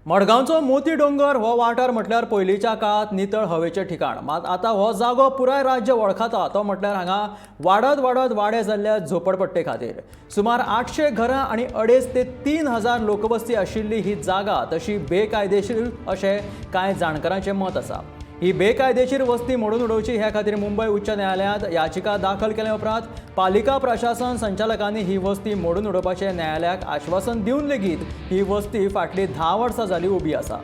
मडगांवचो मोती डोंगर हो वाठार म्हटल्यार पयलींच्या काळांत नितळ हवेचें ठिकाण. मात आतां हो जागो पुराय राज्य वळखता तो म्हटल्यार हांगा वाडत वाडत वाडे जाल्ल्या झोपडपट्टे खातीर. सुमार 800 घरां आनी 2,500 ते 3,000 लोकवस्ती आशिल्ली ही जागा तशी बेकायदेशीर अशें कांय जाणकारांचें मत आसा. ही बेकायदेशीर वस्ती मोडून उडोवची हे खातीर मुंबय उच्च न्यायालयांत याचिका दाखल केल्या उपरांत पालिका प्रशासन संचालकांनी ही वस्ती मोडून उडोवपाचें न्यायालयाक आश्वासन दिवन लेगीत ही वस्ती फाटलीं 10 वर्सां जाली उबी आसा.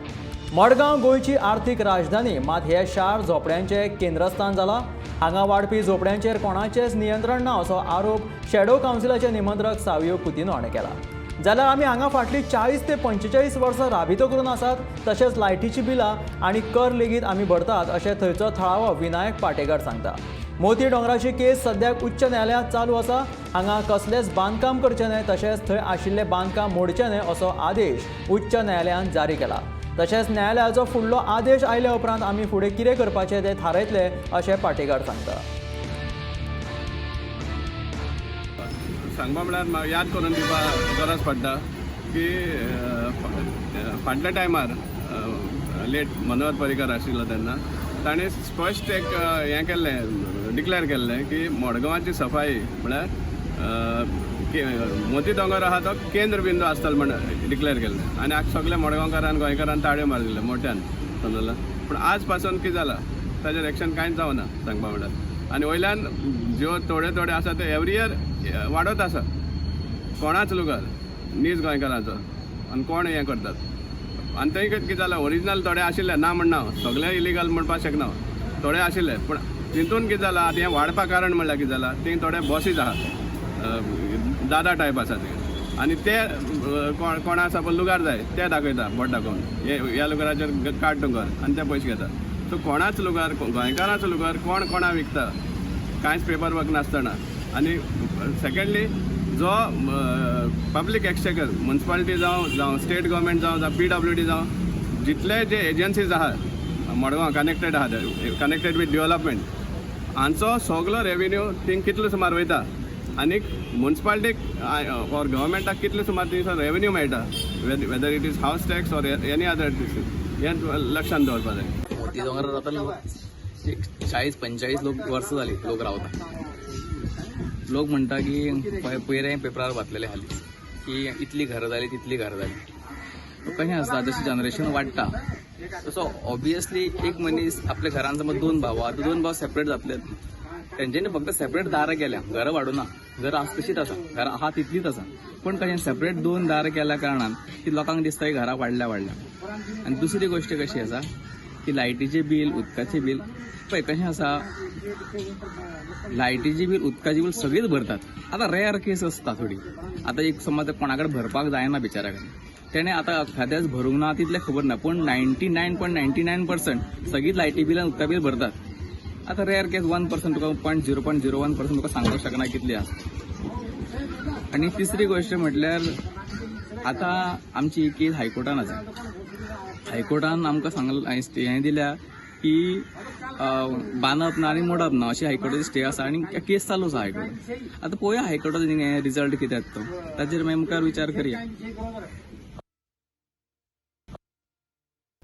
मडगांव गोंयची आर्थीक राजधानी, मात हें शार झोपड्यांचें केंद्रस्थान जालां. हांगा वाडपी झोपड्यांचेर कोणाचेंच नियंत्रण ना असो आरोप शॅडो कावन्सिलाचे निमंत्रक सावियो कुतिनो हाणें केला. जाल्यार आमी हांगा फाटलीं 40 ते 45 वर्सां राबितो करून आसात, तशेंच लायटीची बिलां आनी कर लेगीत आमी भरतात अशें थंयचो थळावो विनायक पाटेकार सांगता. मोती डोंगराची केस सद्याक उच्च न्यायालयांत चालू आसा. हांगा कसलेंच बांदकाम करचें न्हय, तशेंच थंय आशिल्लें बांदकाम मोडचें न्हय असो आदेश उच्च न्यायालयान जारी केला. तशेंच न्यायालयाचो फुडलो आदेश आयल्या उपरांत आमी फुडें कितें करपाचें तें थारायतले अशें पाटेकार सांगता. सांगपा म्हळ्यार याद करून दिवपा गरज पडटा की फाटल्या टायमार लेट मनोहर पर्रीकर आशिल्लो तेन्ना ताणें स्पश्ट एक हें केल्लें, डिक्लेर केल्लें की मडगांवाची सफाई म्हळ्यार मोती दोंगर आहा तो केंद्र बिंदू आसतलो म्हण डिक्लेर केल्लें आनी आज सगळे मडगांवकारान गोंयकारान ताळयो मारिल्ले मोठ्यान, समजलें. पूण आज पासून कितें जालां, ताजेर एक्शन कांयच जावना सांगपा म्हळ्यार. आनी वयल्यान ज्यो थोडे थोडे आसा ते एवरी इयर वाडत आसा. कोणाच लुगार नीज गोंयकारांचो आनी कोण हें करतात आनी थंय कितें जालां, ओरिजिनल थोडे आशिल्ले, ना म्हणना, सगळे इलिगल म्हणपाक शकना, थोडे आशिल्ले. पूण तितून कितें जालां, आतां हें वाडपा कारण म्हणल्यार कितें जालां, थंय थोडे बॉसीस आहात, दादा टायप आसा ते आनी ते कोण कोणा सपोज लुगार जाय ते दाखयता, बोट दाखोवन हे ह्या लुगाराचेर काड डोंगर आनी ते पयशे घेता. सो कोणाच लुगार, गोंयकाराचो लुगार कोण कोणा विकता कांयच पेपर वर्क नासतना. आनी सेकंडली जो पब्लीक एक्सचेकर, मुन्सिपालिटी जावं जावं स्टेट गव्हर्मेंट जावं जावं पीडब्ल्यूडी जावं, जितले जे एजन्सीज आहात मडगांव कनेक्टेड आहात, कनेक्टेड विथ डेवलपमेंट, हांचो सगलो रेवेन्यू थिंग कितलो सुमार वयता आनी मुन्सिपालिटीक ऑर गव्हर्मेंटाक कितले सुमार थंयसर रेवेन्यू मेळटा, whether it is house tax or any other, हें लक्षांत दवरपा जाय. मोती दोंगरार आतां लोक एक 40-45 लोक वर्सां जाली लोक रावता. लोक म्हणटा की पयर हांवें पेपरार वाचलेले हालींच की इतली घरां जाली, तितली घरां जाली. कशें आसता, जशें जनरेशन वाडटा तसो ऑबियसली एक मनीस आपल्या घरान समज दोन भाव आहा, दोन भाव सेपरेट जातले. तेंच्यांनी फक्त सेपरेट दारां केल्या, घरां वाडूना, घरां आसा तशीच आसा, घरां आहा तितलीच आसा. पूण कशें सेपरेट दोन दारां केल्या कारणान ती लोकांक दिसता की घरां वाडल्या वाडल्या. आनी दुसरी गोश्ट कशी आसा की लायटीचें बील, उदकाचें बील, पळय कशें आसा, लायटीचें बील, उदकाचें बील सगळीच भरतात. आतां रेअर केस आसता थोडी. आतां एक समज कोणा कडेन भरपाक जायना बिचाऱ्या कडेन, तेणें आतां एखाद्याच भरूंक ना तितलें खबर ना, पूण 99.99% सगळीच लायटी बील आनी उदका बील भरतात. आतां रेअर केस 1% तुका, 0.0.01% तुका सांगपाक शकना कितली आसा. आनी तिसरी गोश्ट म्हटल्यार आतां आमची ही केस हायकोर्टान आसा. हायकोर्टान आमकां सांगलां, हें दिल्या की बांदप ना आनी मोडप ना अशी हायकोर्टाची स्टे आसा आनी केस चालू आसा हायकोर्टान. आतां पळोवया हायकोर्टाचो रिजल्ट कितें येता तो, ताचेर मागीर मुखार विचार करया.